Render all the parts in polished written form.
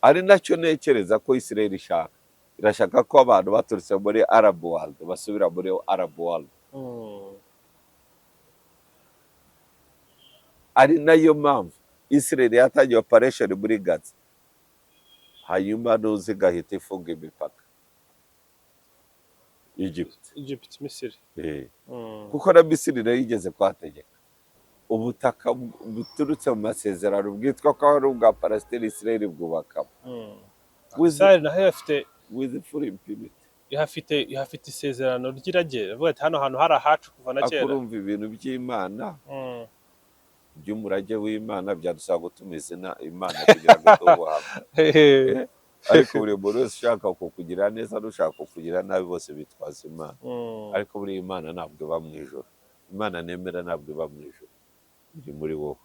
Ari nacyo ntekereza ko Israel ishaka. Irashaka ko abantu baturutse muri Arab world basubira muri Arab world. Ari nayo mpamvu Israel yatangiye operation muri Gaza, hanyuma nuzi igahita ifunga imipaka Egypt. Egypt, Misiri. Kuko na Misiri nayo igeze kuhategeka ubutaka buturutse mu masezerano bwitwa ko ari ubwa Palestine, Israel bwubakamo Israel nayo ifite with full impunity. Ihafite isezerano ry'irage, avuga ati hano hantu hari ahacu kuva na kera. Akurumva ibintu by'Imana, by'umurage w'Imana, byadusaba gutumiza Imana kugira ngo duhe ubuhamya. Ariko buri muntu wese ushaka kukugira neza n'ushaka kukugira nabi, bose bitwaza Imana. Ariko buriya Imana ntabwo iba mu ijuru. Imana nemera ntabwo iba mu ijuru, iri muri wowe.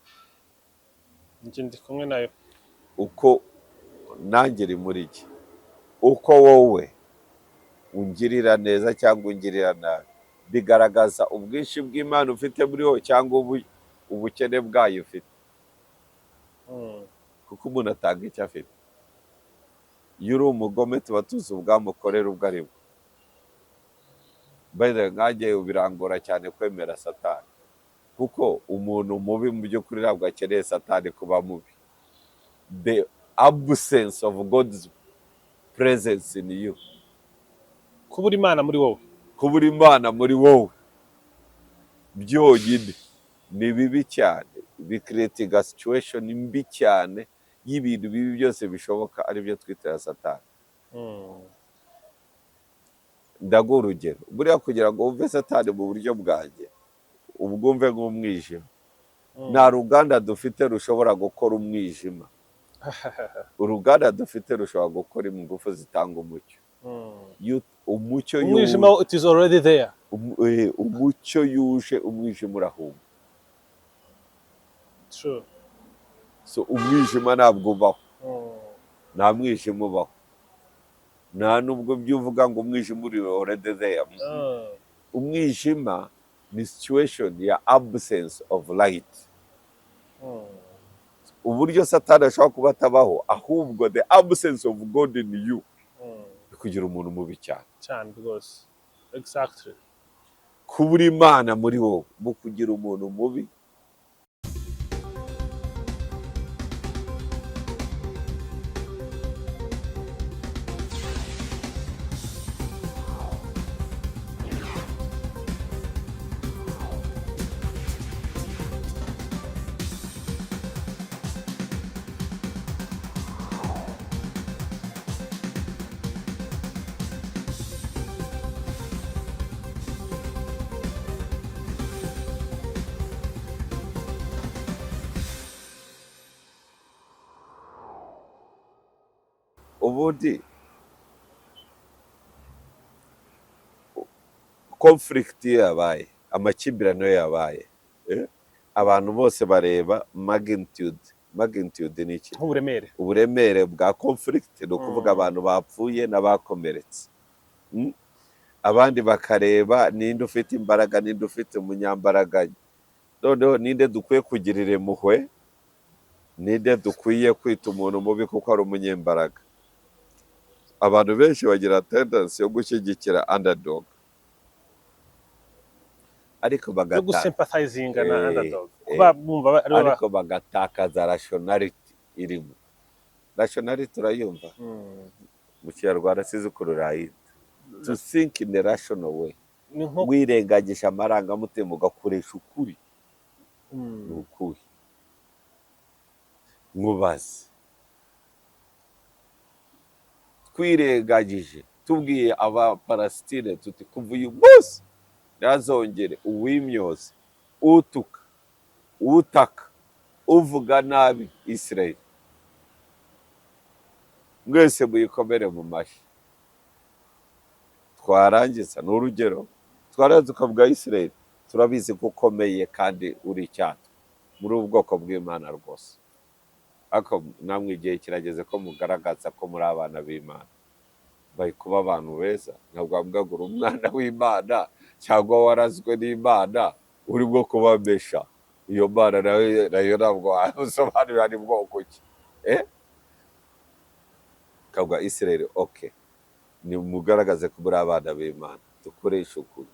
Njye ndi kumwe nayo. Uko nanjye iri muri jye. Uko wowe ungirira neza cyangwa ungirira nabi bigaragaza ubwinshi bw'Imana ufite muri wowe cyangwa ubukene bwayo ufite. Kuko umuntu atanga icyo afite. Iyo uri umugome, tuba tuzi ubwamukorera ubwo ari bwo. By the way, nkanjye birangora cyane kwemera Satani, kuko umuntu mubi mu by'ukuri ntabwo akeneye Satani kuba mubi. The absence of God's presence in you, Kubura Imana muri wowe. Kubura Imana muri wowe byonyine ni bibi cyane, bicreatinga situation mbi cyane y'ibintu bibi byose bishoboka, aribyo twitira Satani. Ndaguha urugero. Buriya kugira ngo wumve Satani mu buryo bwanjye, ubwumve nk'umwijima. Nta ruganda dufite rushobora gukora umwijima. Uruganda dufite rushobora gukora ingufu zitanga umucyo. Umucyo Umwijima, it is already there. Umucyo yuje, umwijima urahunga. True. So umwijima ntabwo ubaho. Nta mwijima ubaho, nta nubwo byo uvuga ngo umwijima uri already there. Umwijima ni situation ya absence of light. Uburyo Satani ashobora kuba atabaho, ahubwo the absence of God in you bikugira umuntu mubi cyane. Cyane rwose, exactly. Kubura Imana muri wowe mu kugira umuntu mubi. Ubundi conflict iyo yabaye, amakimbirane iyo yabaye, abantu bose bareba magnitude. Magnitude ni iki? Nk'uburemere. Uburemere bwa conflict, ni ukuvuga abantu bapfuye n'abakomeretse. Abandi bakareba ninde ufite imbaraga, ninde ufite umunyambaraga, noneho ninde dukwiye kugirira impuhwe, ninde dukwiye kwita umuntu mubi kuko ari umunyembaraga. Abantu benshi bagira tendency yo gushyigikira underdog, ariko No gusympathizinga na underdog, kuba bumva aribo ariko bagatakaza rationality irimo. Rationality urayumva? Mu Kinyarwanda sizi ukuntu urayita. To think in a rational way, Ni nko wirengagije amarangamutima, ugakoresha ukuri. Ni ukuri. Nkubaze, twirengagije, tubwiye Abapalasitine tuti kuva uyu munsi ntazongere uwimyoza, utuka, utaka, uvuga nabi Israel, mwese muyikomere mu mashyi. Twarangiza, ni urugero, twarangiza tukavuga Israel, turabizi ko ukomeye kandi uri icyato muri ubu bwoko bw'Imana rwose, ariko namwe igihe kirageze ko mugaragaza ko muri abana b'Imana, bari kuba abantu beza. Ntabwo bavuga ngo uri umwana w'Imana cyangwa warazwe n'Imana uri bwo kubamesha iyo Mana nayo. Ntabwo wasobanurira ni bwoko ki? Kavuga Israel, okay, nimugaragaze ko muri abana b'Imana, dukoreshe ukuri.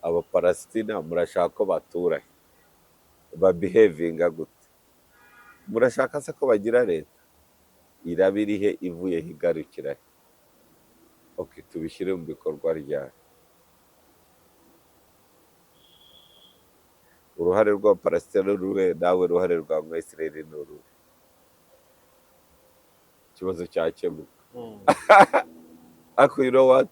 Abapalastina murashaka ko batura he? Babehavinga gute? Murashaka se ko bagira leta? Iraba irihe, ivuye he, igarukira he? Okay, tubishyire mu bikorwa ryari? Uruhare rw'Abapalastina ni uruhe? Nawe uruhare rwa Israel ni uruhe? Ikibazo cyakemuka. Ariko you know what,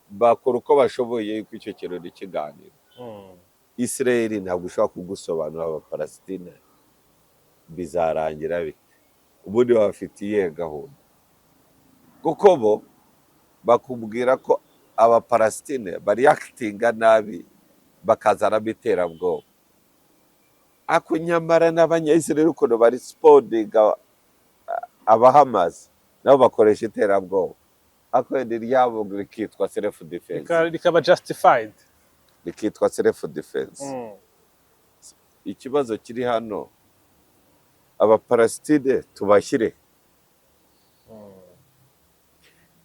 bakora uko bashoboye yuko icyo kintu ntikiganiro. Israel ntabwo ushobora kugusobanurira Abapalastina bizarangira bite, ubundi babafite iyihe gahunda? Kuko bo bakubwira ko Abapalasitine bareactinga nabi, bakazanamo iterabwoba, ariko nyamara n'Abanyayisiraheli ukuntu barespondinga Abahamazi, nabo bakoresha iterabwoba, ariko wenda iryabo rikitwa self defense. Rikaba justified. Rikitwa self defense. Ikibazo kiri hano, Abapalasitine tubashyire?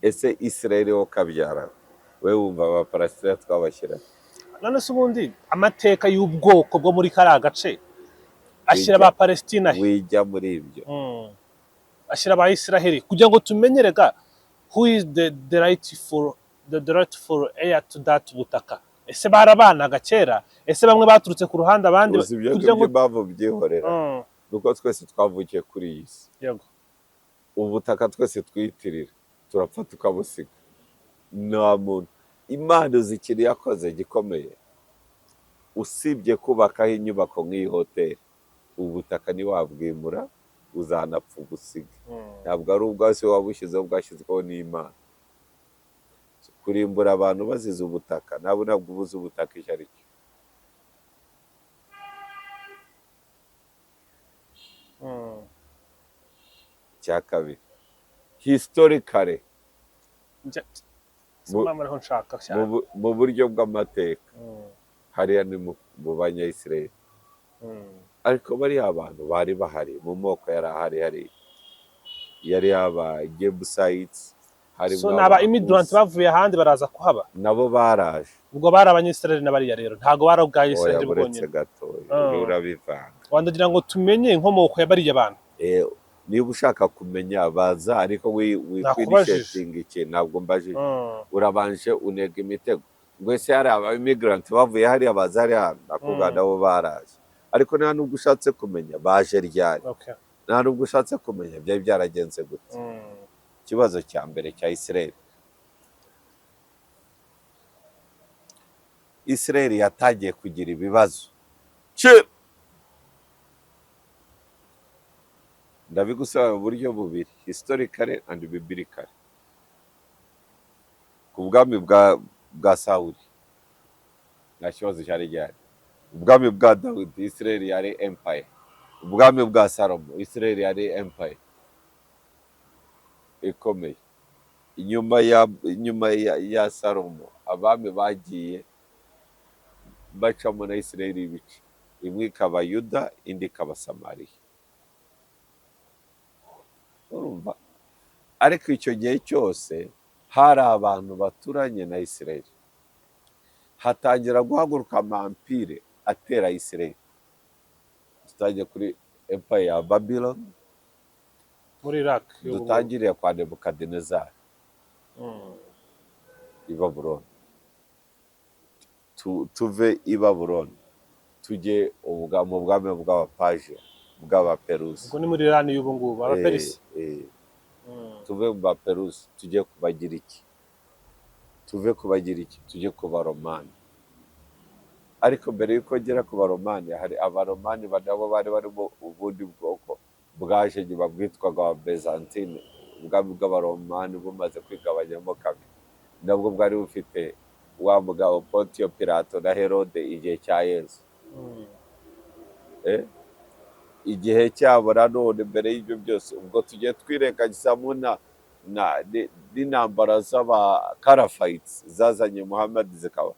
Ese Israel wo kabyara we, wumva Abapalasitine twabashyira? None se ubundi amateka y'ubwoko bwo muri kariya gace ashyira aba Palestina he? Wijya muri ibyo. Ashyira aba Israheli kugira ngo tumenye rega who is the rightful heir to that butaka. Ese barabanaga kera? Ese bamwe baturutse ku ruhande, abandi Uzi ibyo kugira ngo ngibyo, impamvu byihorera nuko twese twavukiye kuri iyi si. Ubutaka twese twiyitirira, turapfa tukabusiga. Nta muntu. Imana uzi ikintu yakoze gikomeye usibye kubakaho inyubako nk'iyi hoteli? Ubutaka ntiwabwimura, uzanapfa ubusiga. Ntabwo ari ubwawe, si wowe wabushyizeho, bwashyizweho n'Imana. Kurimbura abantu bazize ubutaka, ntabwo ubuze ubutaka icyo ari cyo. Icya kabiri, historically, Sinzi ariho nshaka cyane. mu buryo bw'amateka, hariya ni mu Banyayisiraheli. Ariko bariya abantu bari bahari mu moko yari ahari hariya, yari aba Jebusites, harimo So ni aba immigrant Abahusi. bavuye ahandi baraza kuhaba. Nabo baraje. Ubwo bari Abanyisiraheli na bariya rero ntabwo bari ubwa Oya, Isiraheli buretse bwonyine. gatoya. Urabivanga. Wandagira ngo tumenye inkomoko ya bariya bantu. Niba ushaka kumenya baza, ariko Nakubajije. wikwinitiatinga iki? Ntabwo mbajije. Urabanje unega imitego ngo ese hari aba immigrant bavuye hariya baza hariya? Nakubwira, nabo baraje, ariko nta nubwo ushatse kumenya baje ryari. Nta nubwo ushatse kumenya byari byaragenze gute. Ikibazo cya mbere cya Israel, Israel yatangiye kugira ibibazo. Ndabigusobanura mu buryo bubiri, historically and biblically. Ku bwami bwa Sawuli nta kibazo cyari gihari. Ubwami bwa Dawidi, Israel yari empire. Ubwami bwa Salomo, Israel yari empire ikomeye. Inyuma ya Salomo, abami bagiye bacamo na Israel ibice, imwe ikaba Yuda, indi ikaba Samariya, urumva? Ariko icyo gihe cyose hari abantu baturanye na Israel, hatangira guhaguruka ama empire atera Israel. Dutangiye kuri empire ya Babylon. Muri Iraq y'ubu ngubu. Dutangiriye kwa Nebukadinezari i Babuloni. Tuve i Babuloni tujye mu bwami bw'Abapaje, bw'Abaperusi. Ubwo ni muri Iran y'ubu ngubu, Abaperisi. Eh. Tuve mu Baperusi tujye ku Bagiriki, tuve ku Bagiriki tujye ku Baromani. Ariko mbere y'uko ngera ku Baromani, hari Abaromani nabo bari barimo ubundi bwoko bwaje nyuma bwitwaga Abazantine. Ubwami bw'Abaromani bumaze kwigabanyamo kabiri, nabwo bwari bufite wa mugabo Pontiyo Pilato na Herode igihe cya Yesu. Igihe cyabo nanone mbere y'ibyo byose, ubwo tugiye twirengagizamo n'intambara z'abakarafayitsi zazanye Muhammad, zikaba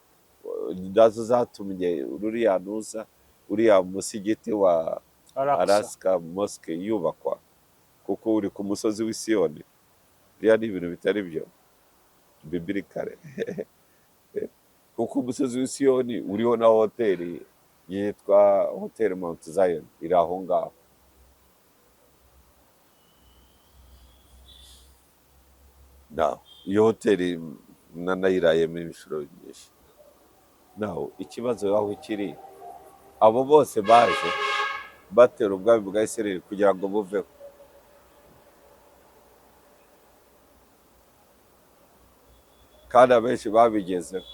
nazo zatumye ruriya nuza uriya musigiti wa Al-Aqsa. Al-Aqsa Mosque yubakwa, kuko uri ku musozi w'i Siyoni. Biriya ni ibintu bitari byo biblically, kuko umusozi w'Isiyoni uriho na hoteli yitwa Hoteli Mount Zion, iri aho ngaho. Naho iyo hoteli nanayirayemo inshuro nyinshi. Naho ikibazo aho kiri, abo bose baje batera ubwami bwa Isirayeli kugira ngo buveho. Kandi abenshi babigezeho.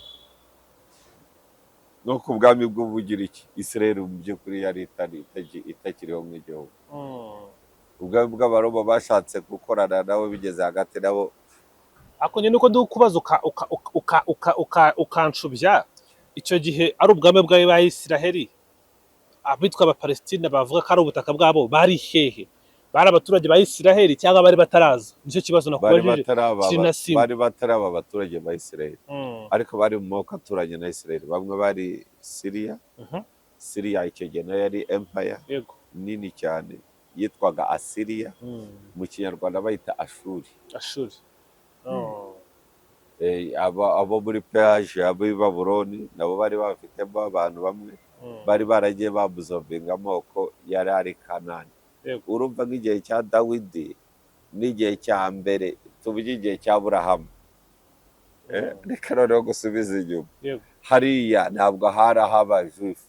No ku bwami bw'Ubugiriki, Isirayeli mu by'ukuri yari itakiriho nk'igihugu. Ubwami bw'Abaroma bashatse gukorana nabo, bigeze hagati nabo. Ariko nyine uko ndi kubaza ukanshubya, icyo gihe ari ubwami bw'Abayisiraheli, abitwa Abapalestina bavuga ko ari ubutaka bwabo bari hehe? Bari abaturage ba Isiraheli cyangwa bari bataraza? Nicyo kibazo Bari nakubajije. bataraba Kiri na simba. Bari bataraba abaturage ba Isirayeli, ariko bari mu moko aturanye na Isirayeli. Bamwe bari Siriya. Siriya icyo gihe nayo yari empire nini cyane yitwaga Asiriya, mu Kinyarwanda bayita Ashuri. Ashuri. Oh. Abo muri Perse, abo i Babuloni nabo bari bafitemo abantu bamwe bari baragiye baabsorbinga amoko yari ari Kanani. Urumva nk'igihe cya Dawidi n'igihe cya mbere, tuvuge igihe cya Aburahamu. Reka noneho gusubiza inyuma. Hariya ntabwo hari ah'Abajuifu,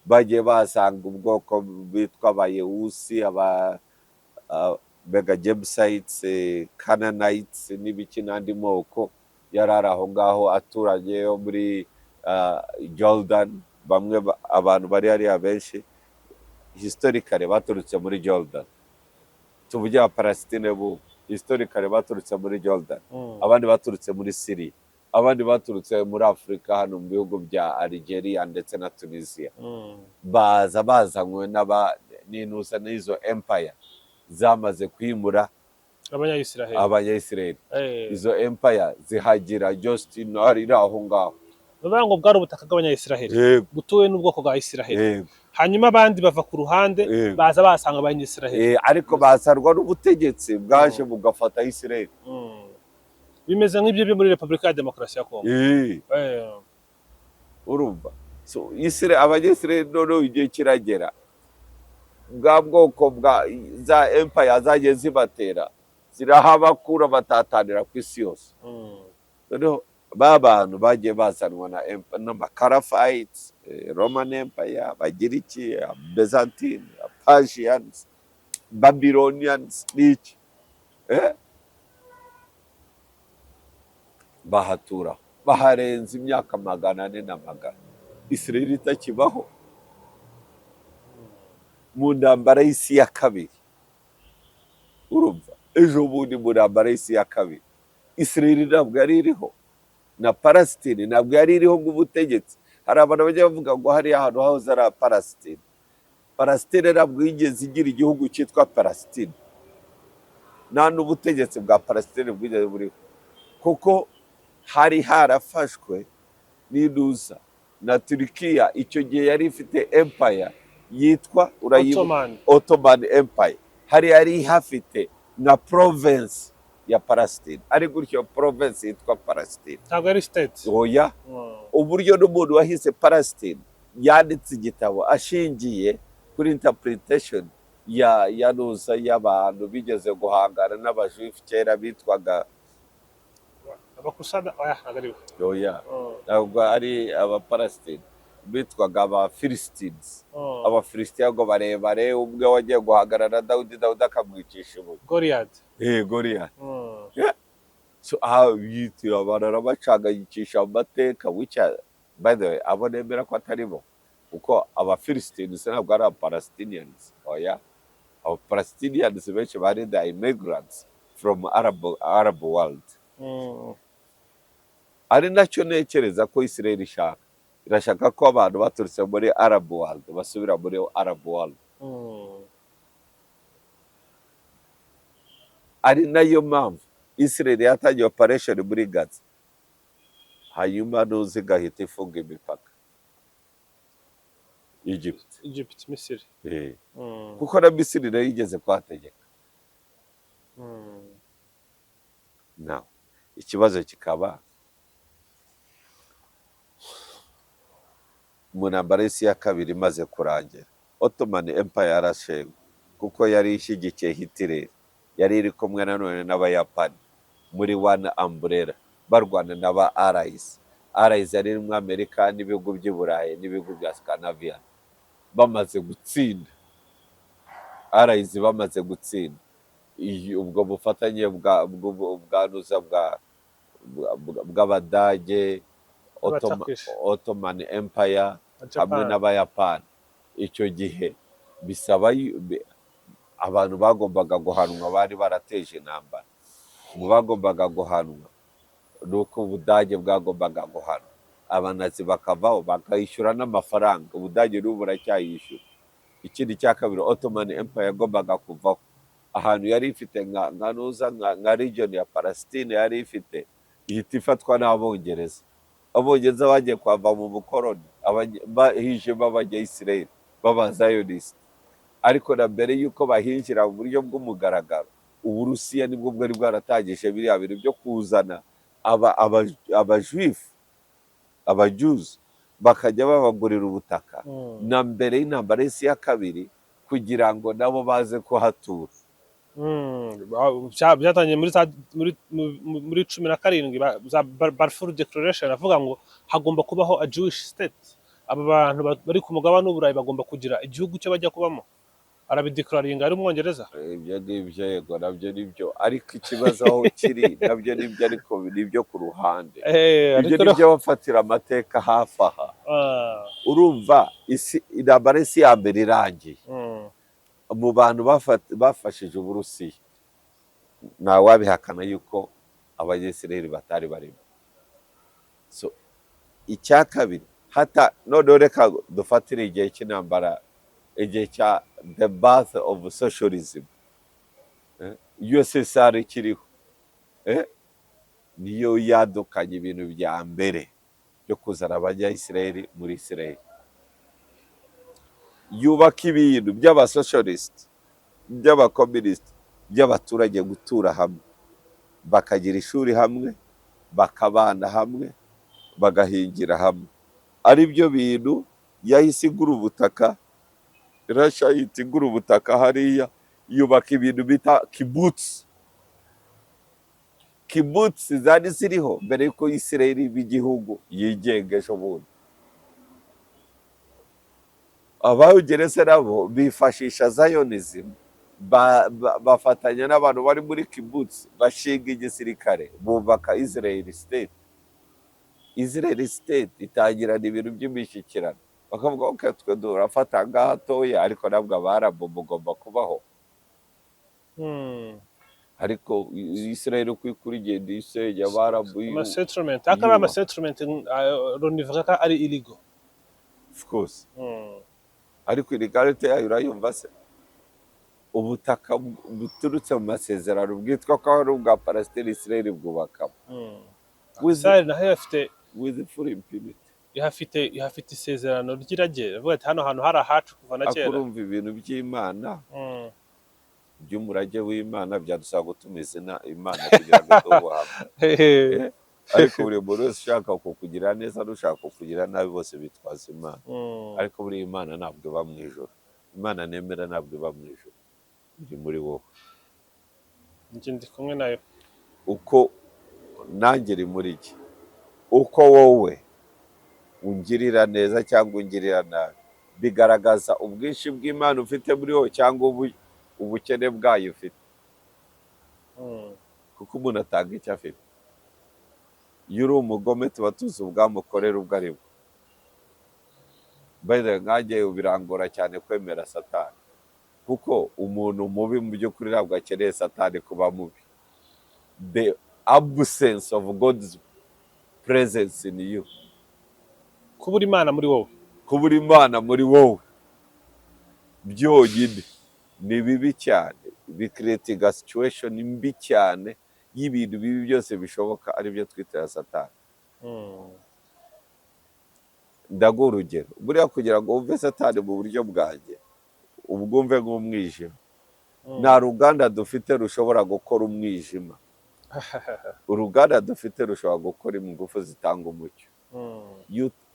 bagiye bahasanga ubwoko bwitwa Abayewusi, aba mbega Jebusites, Canaanites n'ibiki n'andi moko yari ari aho ngaho aturanye yo muri Jordan. Bamwe abantu bari hariya benshi historically baturutse muri Jordan. Tuvuge Abapalestine bubu historically baturutse muri Jordan, abandi baturutse muri Syria, abandi baturutse muri Afurika hano mu bihugu bya Algeria ndetse na Tunisia. Baza bazanywe n'intuza n'izo empire zamaze kwimura Abanyayisiraheli. Abanyayisiraheli. Izo empire zihagira just iri aho ngaho. Ni ukuvuga ngo bwari ubutaka bw'Abanyayisiraheli butuwe n'ubwoko bwa Isiraheli, hanyuma abandi bava ku ruhande, baza basanga Abanyayisiraheli. Ariko bazanwa n'ubutegetsi bwaje bugafata Isiraheli. Bimeze nk'ibyo byo muri Repubulika ya Demokarasi ya Kongo. Urumva, so Abanyisiraheli noneho igihe kiragera, bwa bwoko bwa za empire zagiye zibatera zirahabakura, batatanira ku isi yose. Noneho ba bantu bagiye bazanwa na n'amakarafayites, Roman Empire, Abagiriki, Byzantine, Persians, Babylonians n'iki, bahatura, baharenza imyaka 400 na magana, Israel itakibaho. Mu ntambara y'isi ya kabiri, urumva, ejo bundi mu ntambara y'isi ya kabiri, Israel ntabwo yari iriho, na Palestine ntabwo yari iriho nk'ubutegetsi. Hari abantu bajya bavuga ngo hariya hantu hahoze ari Palestine. Palestine ntabwo yigeze igira igihugu cyitwa Palestine, nta n'ubutegetsi bwa Palestine bwigeze buriho, kuko hari harafashwe n'intuza na Turikiya. Icyo gihe yari ifite empire yitwa, urayibuka? Ottoman. Ottoman Empire. Hari yari ihafite nka province ya Palestine, ari gutyo province yitwa Palestine. Ntabwo ari state. Oya. Uburyo n'umuntu wahise Palestine yanditse igitabo ashingiye kuri interpretation ya nuza y'abantu bigeze guhangana n'Abajuifu kera bitwaga Abakusada, oya, ntabwo ari bo. Oya, ntabwo ari Abapalestine, bitwaga Abaphilistines. Abafilisitiya ngo barebare, umwe wagiye guhagarara Dawidi, Dawidi akamwicisha ibuye. Goliath. Goliath. So aha yitira abantu, arabacanganyikisha amateka, which by the way abo nemera ko atari bo, kuko Abaphilistines ntabwo ari Abapalestinians. Oya, Abapalestinians benshi bari the immigrants from Arab world. Ari nacyo ntekereza ko Israel ishaka, irashaka ko abantu baturutse muri Arab world basubira muri Arab world. Ari nayo mpamvu Israel yatangiye operation muri Gaza, hanyuma nuza igahita ifunga imipaka Egypt. Egypt, Misiri. Kuko na Misiri nayo yigeze kuhategeka. Ikibazo kikaba, mu ntambara y'isi ya kabiri imaze kurangira, Ottoman Empire yarashenywe kuko yari ishyigikiye Hitler, yari iri kumwe nanone n'Abayapani muri one umbrella, barwana n'aba Allies. Allies yari irimo Amerika n'ibihugu by'i Burayi n'ibihugu bya Scandinavia. Bamaze gutsinda, Allies bamaze gutsinda, ubwo bufatanye bwa nuza bw'Abadage, Abaturkish. Ottoman Empire hamwe Japan. n'Abayapani, icyo gihe bisaba abantu bagombaga guhanwa bari barateje intambara. Mu bagombaga guhanwa ni uko Ubudage bwagombaga guhanwa, Abanazi bakavaho, bakayishyura n'amafaranga. Ubudage n'ubu buracyayishyura. Ikindi cya kabiri, Ottoman Empire yagombaga kuvaho. Ahantu yari ifite nka nuza nka region ya Palestine yari ifite, ihita ifatwa n'Abongereza. Abongereza bagiye kuhava mu bukoroni, bahijemo Abanyayisirayeli b'Abazayoniste. Ariko na mbere y'uko bahinjira mu buryo bw'umugaragaro, Uburusiya nibwo bwari bwaratangije biriya bintu byo kuzana Abajuifu, Abajuzi, bakajya babagurira ubutaka na mbere y'intambara y'isi ya kabiri, kugira ngo nabo baze kuhatura. Byatangiye muri 17, za Balfour Declaration, avuga ngo hagomba kubaho a Jewish state, aba bantu bari ku mugabane w'Uburayi bagomba kugira igihugu cyo bajya kubamo. Arabideclaringa ari Umwongereza. Ibyo ngibyo, yego, nabyo nibyo, ariko ikibazo aho kiri, nabyo nibyo, ariko nibyo ku ruhande. Ibyo ariko nibyo bafatira amateka hafi aha. Urumva, isi, intambara y'isi ya mbere irangiye, mu bantu bafashije Uburusiya, ntawabihakana yuko Abanyesirayeli batari barimo. So icya kabiri, hata noneho reka dufatire igihe cy'intambara, igihe cya the birth of socialism, USSR ikiriho, niyo yadukanye ibintu bya mbere byo kuzana Abanyayisirayeli muri Isirayeli, yubaka ibintu by'abasocialist, by'abakomunisiti, by'abaturage gutura hamwe, bakagira ishuri hamwe, bakabana hamwe, bagahingira hamwe. Ari byo bintu yahise igura ubutaka. Russia ihita igura ubutaka hariya, yubaka ibintu bita kibbutz. Kibbutz zari ziriho mbere y'uko Isirayeli iba igihugu yigenga ejo bundi. Abawugeretse nabo bifashisha Zionism, bafatanya n'abantu bari muri kibbutz, bashinga igisirikare, bubaka Israel state. Israel state itangirana ibintu by'imishyikirano, bakavuga: "Ok, twe turafata ngaha hatoya, ariko nabwo Abarabu mugomba kubaho." Ariko Israel uko ikura igenda isenya Abarabu. Amasettlement, akaba ari amasettlement, Loni ivuga ko ari illegal. Of course. Ariko illegality yayo urayumva se? Ubutaka buturutse mu masezerano bwitwa ko ari ubwa Palestine, Israel bwubakamo Israel nayo ifite with full impunity. Ihafite isezerano ry'irage, avuga ati hano hantu hari ahacu kuva na kera. Akurumva ibintu by'Imana, by'umurage w'Imana, byadusaba gutumiza Imana kugira ngo duhe ubuhamya. Ariko buri muntu wese ushaka kukugira neza n'ushaka kukugira nabi, bose bitwaza Imana. Ariko buriya Imana ntabwo iba mu ijuru. Imana nemera ntabwo iba mu ijuru, iri muri wowe. Njye ndi kumwe nayo. Uko nanjye iri muri jye. Uko wowe ungirira neza cyangwa ungirira nabi bigaragaza ubwinshi bw'Imana ufite muri wowe cyangwa ubukene bwayo ufite, kuko umuntu atanga icyo afite. Iyo uri umugome, tuba tuzi ubwamukorera ubwo ari bwo. By the way, nkanjye birangora cyane kwemera Satani, kuko umuntu mubi mu by'ukuri ntabwo akeneye Satani kuba mubi. The absence of God's presence in you, Kubura Imana muri wowe. Kubura Imana muri wowe byonyine ni bibi cyane, bicreatinga situation mbi cyane y'ibintu bibi byose bishoboka, aribyo twitira Satani. Ndaguha urugero. Buriya kugira ngo wumve Satani mu buryo bwanjye, ubwumve nk'umwijima. Nta ruganda dufite rushobora gukora umwijima. Uruganda dufite rushobora gukora ingufu zitanga umucyo.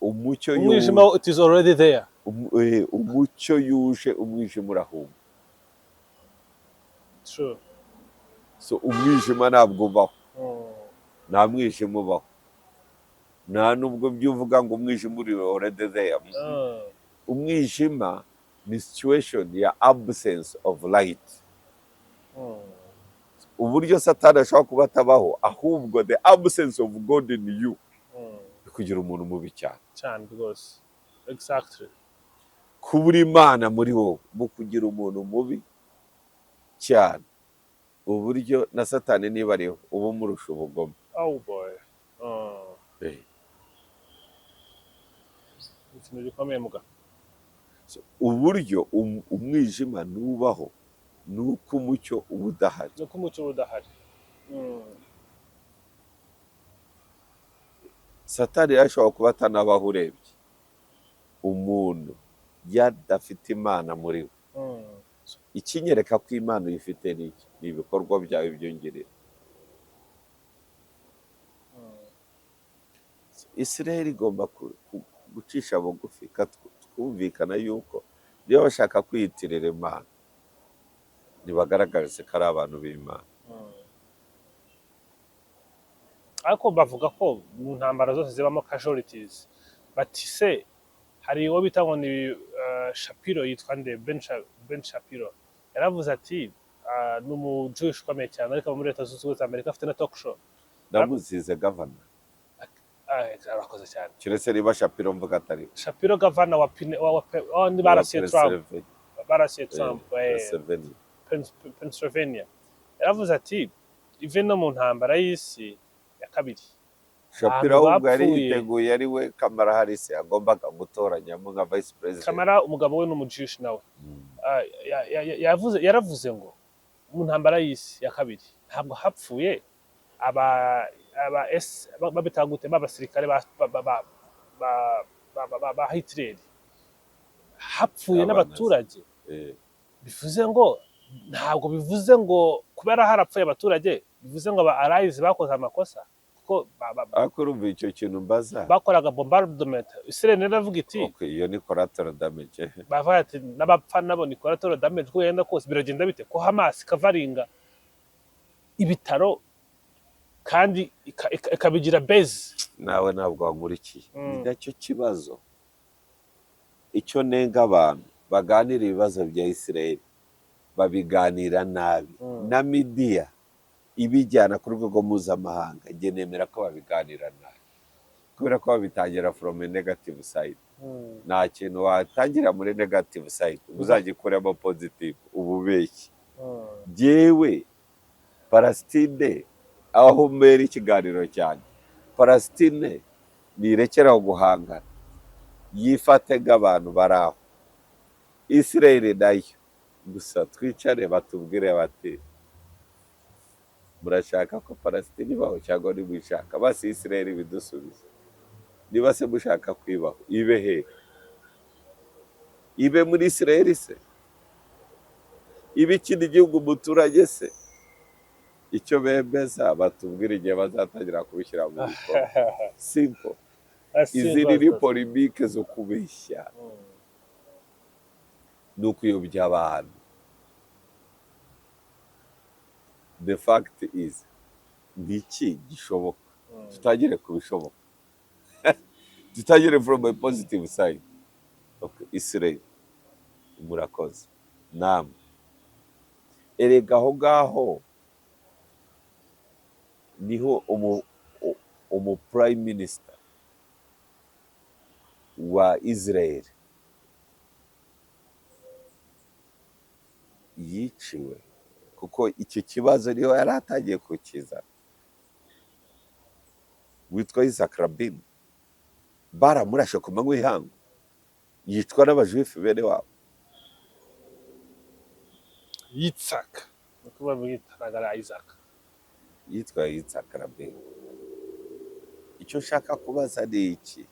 Umucyo Umwijima, it is already there. Umucyo yuje, umwijima urahunga. True. So umwijima ntabwo ubaho. Nta mwijima ubaho, nta nubwo byo uvuga ngo umwijima uri already there. Umwijima ni situation ya absence of light. Uburyo Satani ashobora kuba atabaho, ahubwo the absence of God in you bikugira umuntu mubi cyane. Cyane rwose, exactly. Kubura Imana muri wowe bukugira umuntu mubi cyane, uburyo na Satani niba ariho uba umurusha ubugome. Oh boy. Ikintu gikomeye muga. So, uburyo umwijima nubaho ni uko umucyo uba udahari. Ni uko umucyo uba udahari. Satani rero ashobora kuba atanabaho. Urebye umuntu yadafite Imana muri we, ikinyereka ko Imana uyifite ni iki? Ni ibikorwa byawe byongerera. Israel igomba gucisha bugufi, twumvikana yuko niba bashaka kwiyitirira Imana, ntibagaragarize ko ari abantu b'Imana. Ariko bavuga ko mu ntambara zose zibamo casualties. Bati se hari uwo bita ngo ni Shapiro, yitwa nde, Ben Shapiro, yaravuze ati ni umu Jewish ukomeye cyane, ariko aba muri Leta Zunze Ubumwe za Amerika, afite na talk show. Ndamuzize governor. Ah, arakoze cyane. Keretse niba Shapiro mvuga atari Shapiro, governor wa Pine, wa ni barasiye Trump, barasiye Trump, Pennsylvania. Pennsylvania. Yaravuze ati even no mu ntambara y'isi ya kabiri Shapiro abantu ahubwo yari bapfuye. yiteguye, ari we Kamala Harris yagombaga gutoranyamo nka vice president. Kamala, umugabo we ni umu Jewish nawe. Ah, yaravuze ngo mu ntambara y'isi ya kabiri ntabwo hapfuye aba S babita gute, b'abasirikare ba Hitler, hapfuye Abanazi. n'abaturage. Bivuze ngo ntabwo bivuze ngo kubera harapfuye abaturage bivuze ngo aba allies bakoze amakosa, kuko Ariko urumva icyo kintu mbaza? bakoraga bombardment. Israel rero iravuga iti Okay, iyo ni collateral damage. Bavuga ati n'abapfa nabo ni collateral damage. Uko yenda kose biragenda bite ko Hamas ikavaringa ibitaro kandi ikabigira base? Nawe ntabwo wankurikiye. Ni nacyo kibazo. Icyo nenga abantu baganira ibibazo bya Israel, babiganira nabi, na media ibijyana ku rwego mpuzamahanga, njye nemera ko babiganira nabi kubera ko babitangira from a negative side. Nta kintu watangira muri negative side uzagikuramo positive, ububeshyi. Jyewe Palestine, aho mbera ikiganiro cyanjye, Palestine nirekeraho guhangana, yifate nk'abantu bari aho. Israel nayo gusa twicare batubwire bati murashaka ko Palestine ibaho cyangwa ntimuyishaka? Basi Israel bidusubize. Niba se mushaka kwibaho, ibe he? Ibe muri Israel se? Ibe ikindi gihugu muturage se? Icyo bemeza batubwire igihe bazatangira kubishyira mu bikorwa. Simple. Izindi ni polémique zo kubeshya, ni ukuyobya abantu. The fact is, ni iki gishoboka? Tutangire ku bishoboka, tutangire from a positive side. Okay, Israel murakoze namwe. Erega aho ngaho niho umu prime minister wa Israel yiciwe, kuko icyo kibazo niho yari atangiye kukizana, witwa Isaac Rabin. Baramurashe ku manywa y'ihangu, yicwa n'abajuifu bene wabo. Yitzhak, niko bamwita, ntabwo ari Isaac. Yitwa Yitzhak Rabin. Icyo nshaka kubaza ni iki: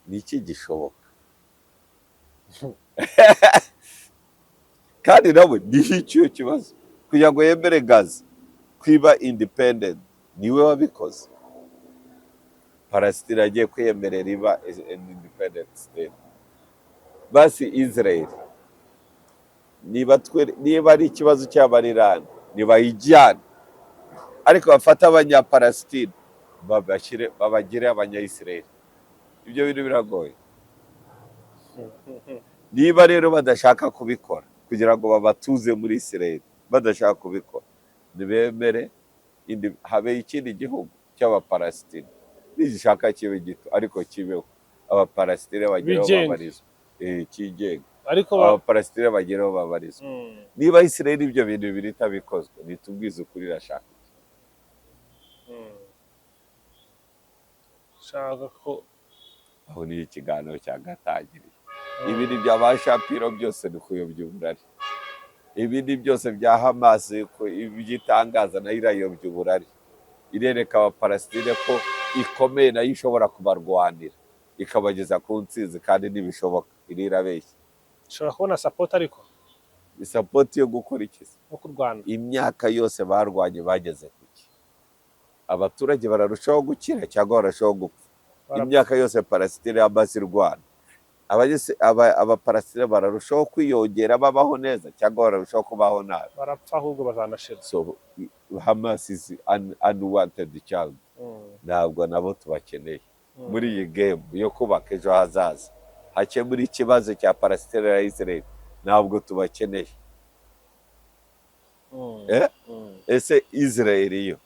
ni iki gishoboka? Kandi nawe ni icyo kibazo, Kugira ngo yemere Gaza kwiba independent, niwe wabikoze. Palestine agiye kwiyemerera iba an independent state. Basi Israel, niba ari ikibazo cy'Abarirani, nibayijyane, ariko bafate Abanyapalestine babashyire, babagire Abanyayisiraheli. Ibyo bintu biragoye. Niba rero badashaka kubikora kugira ngo babatuze muri Israel, badashaka kubikora, ntibemere habe ikindi gihugu cy'Abapalestine, nigishaka kibe gito ariko kibeho, Abapalestine bagere aho Bigenga. babarizwa. Kigenga. Ariko Abapalestine bagere aho babarizwa. Niba Israel ibyo bintu bibiri itabikozwe, nitubwize ukuri, irashaka iki? Shaka ko Aho niyo ikiganiro cyagatangiriye. Ibindi bya ba Shapiro byose ni kuyobya uburari. Ibindi byose bya Hamas, ibyitangaza, nayo irayobya uburari, irereka Abapalestine ko ikomeye, nayo ishobora kubarwanira ikabageza ku ntsinzi, kandi ntibishoboka, iri irabeshya. Ishobora kubona support ariko. Support yo gukora iki se? Nko kurwana. Imyaka yose barwanye bageze ku ki? Abaturage bararushaho gukira cyangwa bararushaho gupfa? Barapfa. Imyaka yose Palestine yamaze irwana, Abapalestine bararushaho kwiyongera babaho neza cyangwa bararushaho kubaho nabi? Barapfa ahubwo, bazanashira. So Hamas is an unwanted child. Ntabwo nabo tubakeneye muri iyi game yo kubaka ejo hazaza hakemura ikibazo cya Palestine na Israel. Ntabwo tubakeneye. Eh? Ese Israel yo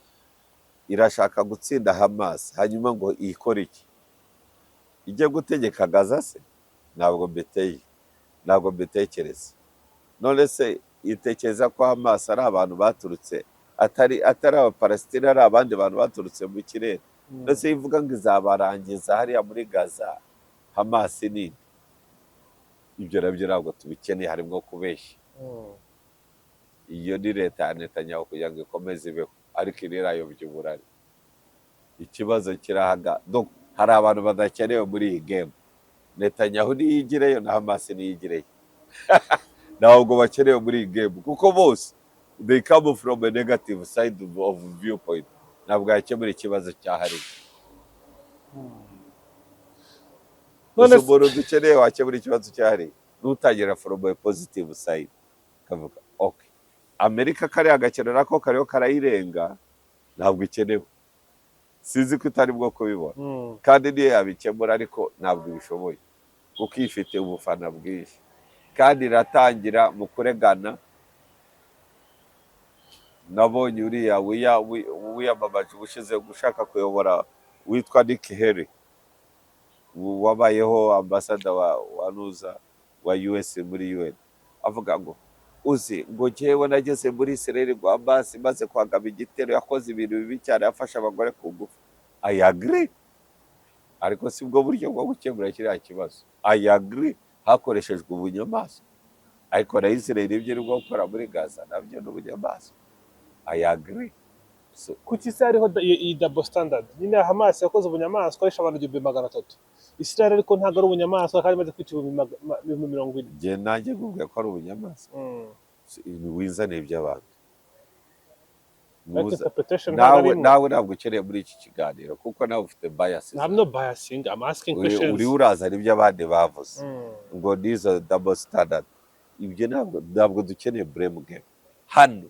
irashaka gutsinda Hamas, hanyuma ngo ikore iki? Ijye gutegeka Gaza se? Ntabwo mbiteye, ntabwo mbitekereza. None se itekereza ko Hamas ari abantu baturutse, atari Abapalestine, ari abandi bantu baturutse mu kirere? Ndetse ivuga ngo izabarangiza hariya muri Gaza, Hamas nini. Ibyo nabyo ntabwo tubikeneye, harimo kubeshya. Iyo ni leta ya Netanyahu kugira ngo ikomeze ibeho, ariko iri irayobya uburari. Ikibazo kirahaga. Donc, hari abantu badakenewe muri iyi game. Netanyahu niyigireyo na Hamas niyigireyo, ntabwo bakenewe muri iyi game, kuko bose they come from a negative side of viewpoint. Ntabwo yakemura ikibazo cyahariwe. None Gusa umuntu dukeneye wakemura ikibazo cyahariwe nutangira from a positive side, kavuga okay, Amerika kariya gakino nako kariho karayirenga, ntabwo ikenewe. Sinzi ko itari bwo kubibona. Kandi niyo yabikemura, ariko ntabwo ibishoboye, kuko ifite ubufana bwinshi kandi iratangira mu kuregana. Nabonye uriya wiyamamaje ubushize gushaka kuyobora witwa Nikki Haley, wabayeho ambasada wa nuza wa US muri UN, avuga ngo uzi ngo njyewe nageze muri Israel ngo Hamas imaze kwagaba igitero, yakoze ibintu bibi cyane, yafashe abagore ku ngufu. I agree, ariko si bwo buryo bwo gukemura kiriya kibazo. I agree, hakoreshejwe ubunyamaswa, ariko na Israel ibyo iri gukora muri Gaza nabyo ni ubunyamaswa. I agree. So, Kuki se hariho iyi double standard nyine? Hamas yakoze ubunyamaswa, yishe abantu 1300. Israel ariko ntabwo ari ubunyamaswa kandi imaze kwica 40,000. Njye nanjye nkubwiye ko ari ubunyamaswa. Wizane iby'abantu. Ariko interpretation ntabwo Nawe ari imwe. Nawe ntabwo ukeneye muri iki kiganiro, kuko nawe ufite biases. I'm not biasing, I'm asking questions. Uri urazana ibyo abandi bavuze ngo nizo double standard. Ibyo ntabwo dukeneye blame game hano.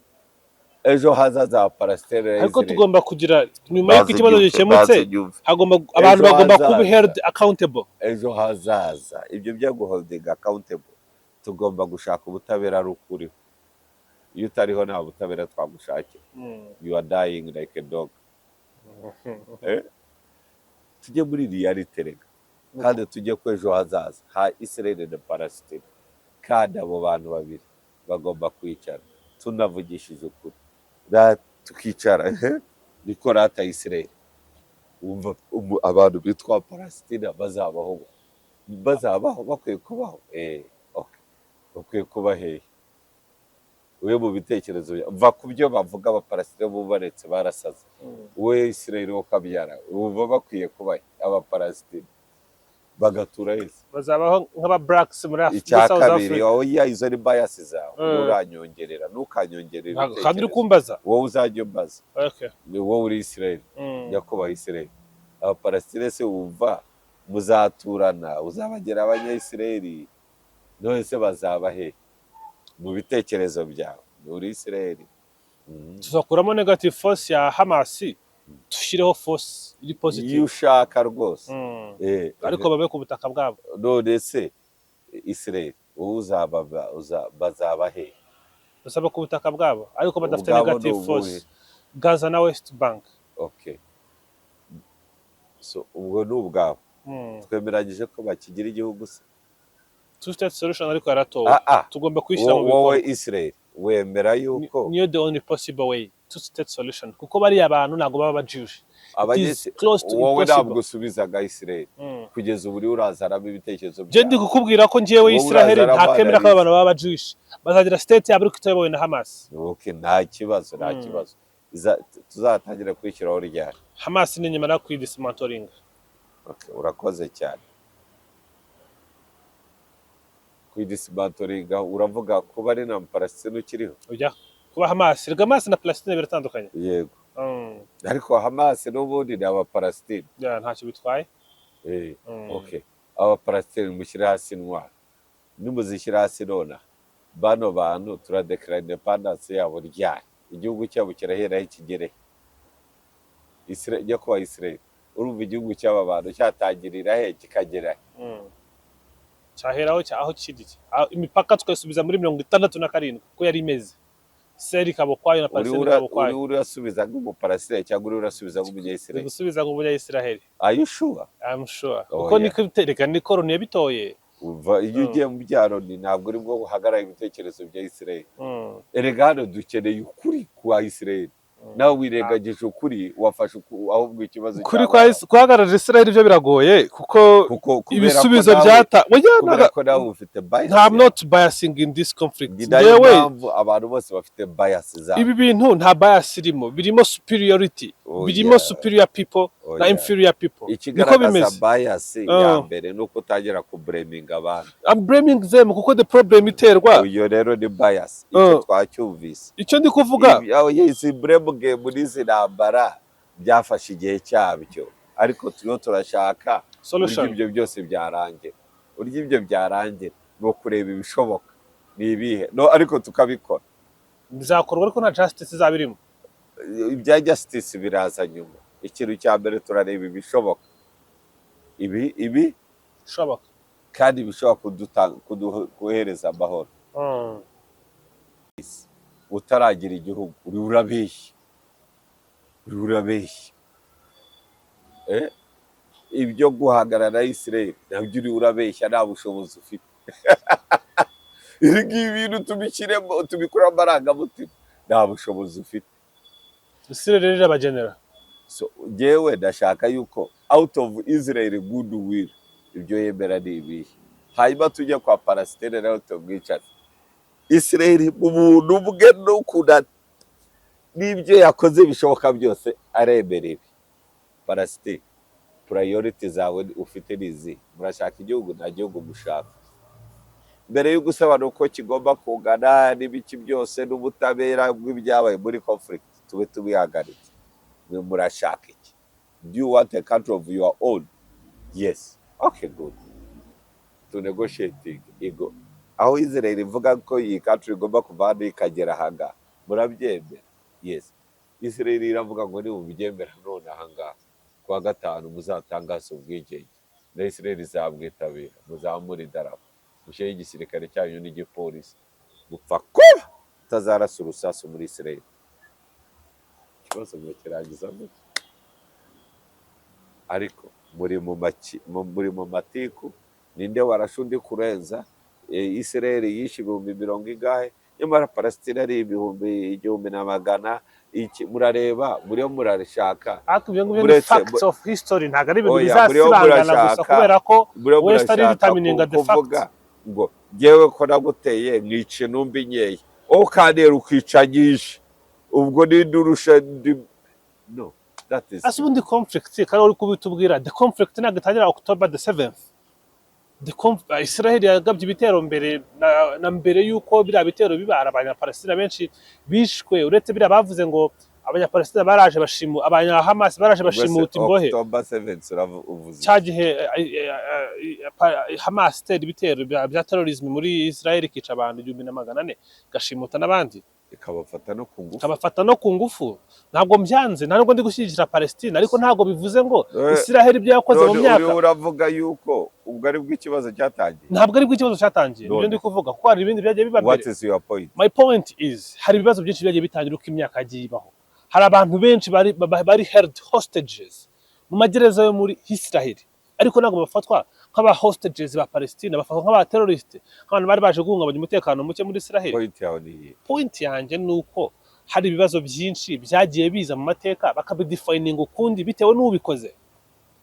Ejo hazaza ha Palestine na Ariko Israel. tugomba kugira, nyuma y'uko Baze ikibazo ubyumve, gikemutse, baze ubyumve. hagomba abantu Ejo bagomba kuba hazaza. held accountable. Ejo hazaza, ibyo byo guholding accountable, tugomba gushaka ubutabera ari ukuriho. Iyo utariho nta butabera twagushakira. You are dying like a dog. Eh? Tujye muri reality rega, kandi tujye ku ejo hazaza ha Israel na Palestine. Kandi abo bantu babiri bagomba kwicara, tunavugishije ukuri. Tukicara, niko rata Israel wumva abantu bitwa Palestina bazabaho, bazabaho, bakwiye kubaho. Okay. Bakwiye kuba hehe? We mu bitekerezo va ku byo bavuga, Abapalestina bo baretse barasaze. We Israel wo kabyara, wumva bakwiye kuba he Abapalestina? Bagatura hese? Bazabaho nk'aba blacks muri Icya South kabiri, Africa. Oya, izo ni bias zawe. Nturanyongerera, ntukanyongerera Ntabwo kandi uri ibitekerezo. kumbaza. Wowe uzajya umbaza. Okay. Ni wowe uri Israel. Nyakubahwa Israel, Abapalestine se wumva muzaturana, uzabagera Abanyayisiraheli? None se bazaba he mu bitekerezo byawe? Ni uri Israel. Tuzakuramo negative force ya Hamas, dushyireho force iri Iyo positive. ushaka rwose. Ariko babe ku butaka bwabo. None se Israel, wowe uzaba bazaba he? Bazaba ku butaka bwabo ariko badafite Ubwabo ni negative ubuhe? force, Gaza na West Bank. Okay, so ubwo ni ubwabo. Twemeranyije ko bakigira igihugu se? Two state solution ariko yaratowe. Ah ah. Tugomba kuyishyira mu Wowe bikorwa. Israel, wemera yuko Niyo the only possible way, two state solution, kuko bariya bantu ntabwo baba bajuje. Abanyesi Close to wowe impossible. ntabwo usubizaga Israel. Kugeza ubu uriho urazanamo ibitekerezo Je ndi byawe. kukubwira ko njyewe Wowe Israel urazana ntakemera ko abana. abantu baba Jewish, bazagira state yabo ariko itayobowe na Hamas. Okay, nta kibazo, nta kibazo. Tuzatangira kwishyiraho ryari? Hamas ni nyuma yo kuyidismantlinga. Okay, urakoze cyane. Kuyidismantlinga uravuga kuba ari na Palestine ukiriho? Ujya kuba Hamas, rega Hamas na Palestine biratandukanye. Yego. Ariko Hamas n'ubundi ni Abapalestine. Yeah, ntacyo bitwaye. Okay, Abapalestine mushyire hasi intwaro. Nimuzishyira hasi nonaha, bano bantu turadeclara independence yabo ryari? Igihugu cyabo kiraheraho kigere Isra- nyakubahwa Israel, urumva igihugu cy'aba bantu cyatangirira he kikagera he? Cyaheraho aho kiri. Imipaka tukayisubiza muri 67 uko yari imeze, Israel ikaba ukwayo na Uri Palestine ikaba ukwayo. Uri urasubiza nk'Umupalestine cyangwa uri urasubiza Ndi nk'Umunyayisrael? gusubiza nk'Umunyayisiraheli. Are you sure? I'm sure. Oh, Kuko yeah. niko reka niko Loni yabitoye. Uva iyo ugiye mu byaro ni ntabwo uri bwo uhagarara ibitekerezo bya Israel. Erega hano dukeneye ukuri kwa Israel. Nawe wirengagije ukuri, wafashe ahubwo ikibazo Kuri cyabaye. Guhagararira Israel byo biragoye kuko Kuko kubera ko ibisubizo nawe byata oya, kubera ko nawe ufite bias. Nta, I'm not biasing in this conflict. Ni nayo Yewe mpamvu abantu bose bafite bias zabo. Ibi bintu nta bias irimo, birimo superiority, Oh, birimo yeah. superior people Oh, na yeah. inferior people, niko Ikigaragaza bimeze. bias ya mbere ni uko utangira kublaminga abantu. I'm blaming them kuko the problem iterwa Iyo rero ni bias, icyo twacyumvise. Icyo ndi kuvuga aho izi blame game n'izi ntambara byafashe igihe cyabyo, ariko turiho turashaka uburyo solution. Ibyo byose byarangira, uburyo ibyo byarangira ni ukureba ibishoboka ni ibihe, no ariko tukabikora. Bizakorwa ariko nta justice izaba irimo. Ibya justice biraza nyuma. Ikintu cya mbere turareba ibishoboka, ibi Bishoboka. kandi bishobora kuduhereza amahoro. Utaragira igihugu uri urabeshya, uri urabeshya. Ibyo guhagarara Israel nabyo uri urabeshya, nta bushobozi ufite. Ibi ngibi bintu tubishyiremo, tubikuremo amarangamutima, nta bushobozi ufite. Israel rero irabagenera. So njyewe ndashaka yuko out of Israel good will, ibyo yemera ni ibihe, hanyuma tujye kwa Palestine nawe tumwicaze. Israel mu buntu bwe n'ukuntu n'ibyo yakoze bishoboka byose aremera ibi. Palestine, priority zawe ufite ni izi: murashaka igihugu, nta gihugu mushaka? Mbere yo gusobanura uko kigomba kungana n'ibiki byose n'ubutabera bw'ibyabaye muri conflict tube tubihagaritse, mwe murashaka iki? Do you want a country of your own? Yes, okay, good. To negotiating ego aho Israel ivuga ko iyi country igomba kuva hano ikagera ahangaha, murabyemera? Yes. Israel iravuga ngo nimubyemera none ahangaha kuwa gatanu muzatangaza ubwigenge na Israel izabwitabira, muzamure idarapo, mushyire igisirikare cyanyu n'igipolisi, gupfa kuba utazarasa urusasu muri Israel. Ikibazo mukirangiza gutya, ariko muri mu matiku, ninde warashe undi kurenza? Israel yishe ibihumbi mirongo ingahe, nyamara Palestine ari ibihumbi igihumbi na magana iki. Murareba muriyo murashaka Ariko ibyo ngibyo ni facts of history, ntabwo ari ibintu Oya, muriho bizasibangana gusa murashaka kubera ko muriho West ari murashaka determining the fact. kuvuga ngo ngewe ko naguteye nkica intumbi nkeya, wowe ukantera ukica nyinshi, ubwo ninde urusha ndi? No, that is Ase ubundi conflict, kandi uri kubitubwira, the conflict ntabwo itangira October the 7th. Israel yagabye ibitero mbere na mbere y'uko biriya bitero biba. Hari Abanyapalestina benshi bishwe, uretse biriya bavuze ngo Abanyapalestina baraje bashimu, Abanyahamas baraje bashimuta imbohe. October 7 uvuze Cya gihe Hamas itera ibitero bya terrorism muri Israel, ikica abantu 1400, igashimuta n'abandi, ikabafata no ku ngufu. Ikabafata no ku ngufu. Ntabwo mbyanze, nta nubwo ndi gushyigikira Palestine, ariko ntabwo bivuze ngo Israel ibyo yakoze mu None myaka uriho uravuga yuko ubwo ari bwo ikibazo cyatangiye? Ntabwo ari bwo ikibazo cyatangiye, nibyo None. ndi kuvuga, kuko hari ibindi byagiye biba What mbere. is your point? My point is, hari ibibazo byinshi byagiye bitangira uko imyaka yagiye ibaho. Hari abantu benshi bari held hostages mu magereza yo muri Israel, ariko ntabwo bafatwa nk'aba hostages ba Palestine, bafatwa nk'aba terrorist, nk'abantu bari baje guhungabanya umutekano muke muri Israel. Point yawe ni iyihe? Point yanjye ni uko hari ibibazo byinshi byagiye biza mu mateka, bakabidefininga ukundi bitewe n'ubikoze.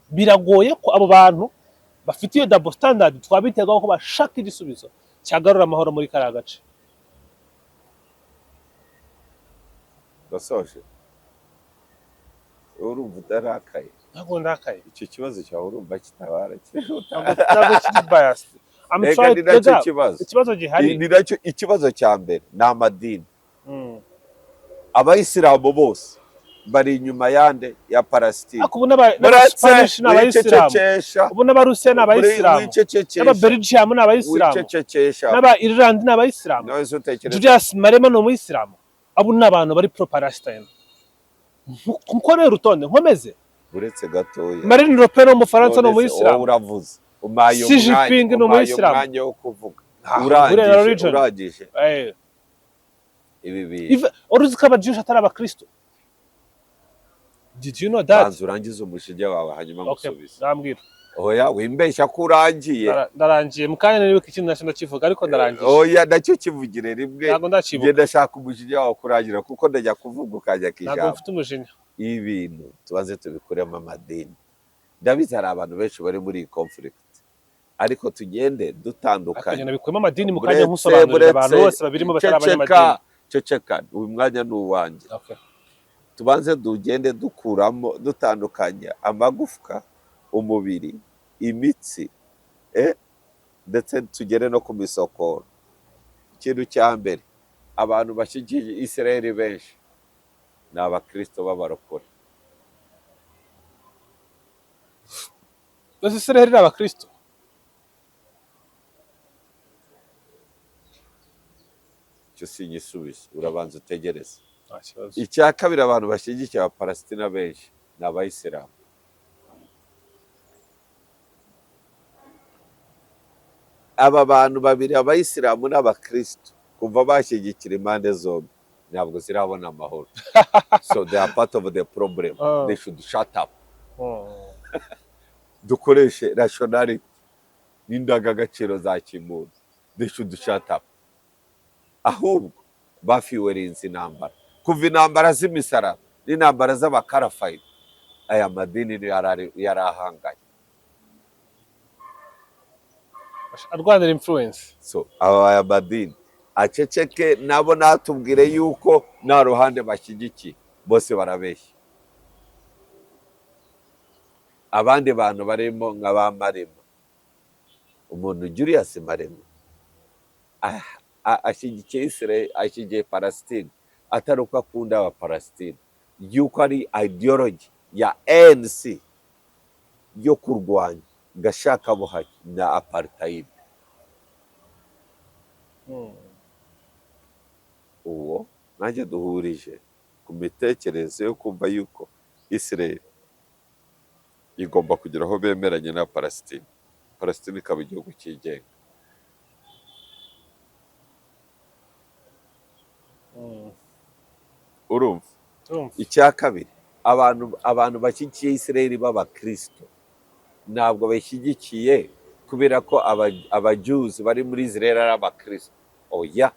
Biragoye ko abo bantu bafite iyo double standard twabitegaho ko bashaka igisubizo cyagarura amahoro muri kariya gace. Urasoje? Urumva utarakaye? Ntabwo ndakaye. Icyo kibazo cyawe urumva kitabara? Ntabwo kiri biased. I'm Reka, trying ni nacyo Rega, kibazo. Ikibazo gihari Ni nacyo ikibazo cya mbere, ni amadini. Abayisilamu bose bari inyuma yande? Ya Palestine. Ariko ubu n'Abaspanish ni Abayisilamu. Wicecekesha. Ubu n'Abarusiya ni Abayisilamu. Wicecekesha. N'Ababelgium ni Abayisilamu. Wicecekesha. N'aba Ireland ni Abayisilamu. Nawe se utekereza Julius Malema ni umuyisilamu. Abo ni abantu bari pro Palestine. Nkorere urutonde nkomeze? Uretse gatoya. Marine Le Pen wo mu Bufaransa ni None se wowe umuyisilamu. uravuze, umpaye Xi Jinping ni umwanya, umpaye umuyisilamu. umwanya wo kuvuga. Ah, Urangije? buriya religion. Urangije ibi bintu? Wari uzi ko Abajewish atari Abakristo? Did you know that? Banza urangize umushinga wawe, hanyuma Okay, ngusubize. ndambwira. Oya, wimbeshya ko urangiye. Ndarangiye mu kanya, nibuka ikintu nacyo ndakivuga, ariko ndarangije. Oya, nacyo kivugire rimwe. Ntabwo ndakibuka. Ngenda ndashaka umujinya wawe kurangira, kuko ndajya kuvuga ukajya Ntabwo kijambo. mfite umujinya. Ibi bintu tubanze tubikuremo amadini. Ndabizi hari abantu benshi bari muri iyi conflict, ariko tugende dutandukanye. Akagenda bikuyemo amadini mu kanya, Buretse, nkusobanurira abantu buretse, bose babirimo batari ceceka, abanyamadini. Ceceka, uyu mwanya ni uwanjye. Okay. Tubanze tugende dukuramo, dutandukanya amagufwa, umubiri, imitsi, ndetse tugere no ku misokoro. Ikintu cya mbere, abantu bashyigikiye Israel benshi ni Abakristo b'abarokore. Bose Israel ni Abakristo? Icyo si igisubizo, urabanza utegereze. Nta kibazo. Icya kabiri, abantu bashyigikiye Abapalesitina benshi ni Abayisilamu. Aba bantu babiri, Abayisilamu n'Abakristo, kuva bashyigikira impande zombi ntabwo zirabona amahoro, so they are part of the problem. They should shut up. Dukoreshe rationality n'indangagaciro za kimuntu. They should shut up. Ahubwo bafuelinze intambara kuva intambara z'imisaraba n'intambara z'abakarafayiti. Aya madini niyo yari ahanganye. Arwanira influence. So aya madini aceceke, nabo natubwire yuko nta ruhande bashyigikiye, bose barabeshya. Abandi bantu barimo nka ba Marema, umuntu Julius Marema ashyigikiye Israel, ashyigikiye Palestine, atari uko akunda Abapalestine, yuko ari ideology ya ANC yo kurwanya gashakabuhake na apartheid. Uwo nanjye duhurije ku mitekerereze yo kumva yuko Israel igomba kugira aho bemeranye na Palestine, Palestine ikaba igihugu cyigenga. Urumva? Urumva. Icya kabiri, abantu bashyigikiye Israel b'Abakristo ntabwo bashyigikiye kubera ko Abajews bari muri Israel ari Abakristo, oya.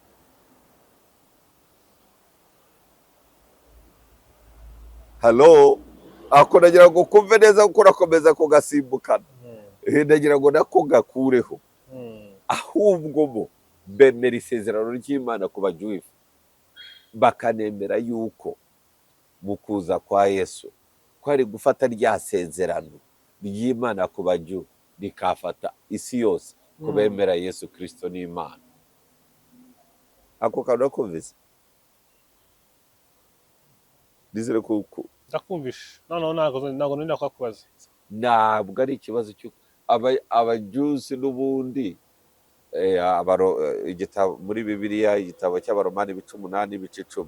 Halo, ako nagira ngo kumve neza, kuko urakomeza kugasimbukana. Ndagira ngo nako gakureho. Ahubwo bo bemera isezerano ry'Imana ku Bajuifu, bakanemera yuko mu kuza kwa Yesu ko ari gufata rya sezerano ry'Imana ku Baju. rikafata isi yose ko bemera Yesu Kirisito n'Imana. Ako kantu urakumvise? Nizere ko Ndakumvishe noneho, ntabwo nenda kuhakubaza. Ntabwo ari ikibazo cyo abajusi n'ubundi igitabo muri Bibiliya, igitabo cy'Abaromani, ibice 8, ibice 10,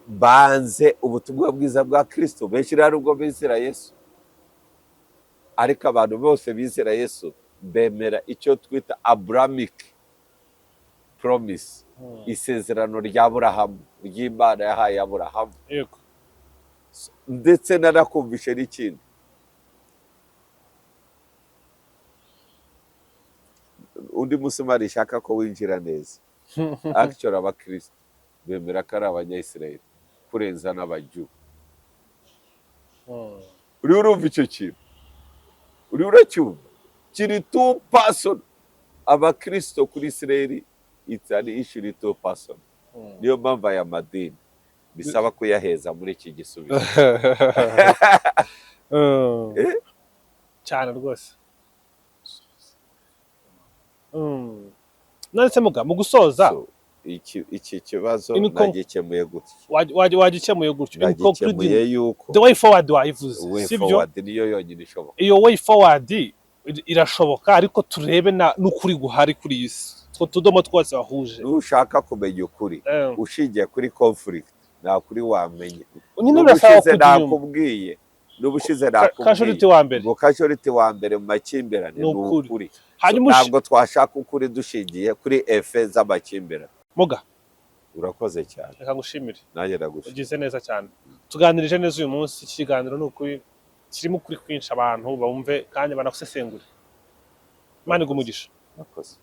banze ubutumwa bwiza bwa Kristo. Benshi rero ubwo bizera Yesu, ariko abantu bose bizera Yesu bemera icyo twita Abrahamic promise, isezerano rya Aburahamu, ry'Imana yahaye Aburahamu. Ndetse nanakumvishe n'ikindi, undi musumari ishaka ko winjira neza. Actually, abakristo bemera ko ari Abanyayisiraheli kurenza n'Abaju. Uriho urumva icyo kintu? Uriho uracyumva? Kiri too personal. Abakristo kuri Isiraheli, it's an issue too personal. Niyo mpamvu aya madini bisaba kuyaheza muri iki gisubizo. Eh? Cyane rwose. None se muga, mu gusoza, So, iki kibazo nagikemuye gutya. Wagikemuye gutyo. In Nagikemuye concluding, yuko the way forward wayivuze, way sibyo? forward niyo yonyine ishoboka. Iyo way forward irashoboka, ariko turebe n'ukuri guhari kuri iyi si, utwo tudomo twose wahuje. Nushaka kumenya ukuri ushingiye kuri conflict, nta kuri wamenye. Nyine birasaba N'ubushize kujya inyuma. nakubwiye, n'ubushize nakubwiye Casualty wa mbere ngo casualty wa mbere mu makimbirane ni ni ukuri. ukuri. Hanyuma Ntabwo twashaka ukuri dushingiye kuri effet z'amakimbirane. Muga, Urakoze cyane. reka ngushimire. Nanjye ndagushimira. Ugize neza cyane, tuganirije neza uyu munsi. Iki kiganiro ni ukuri kirimo ukuri kwinshi, abantu bumve kandi banagusesengure. Imana iguhe umugisha. Urakoze.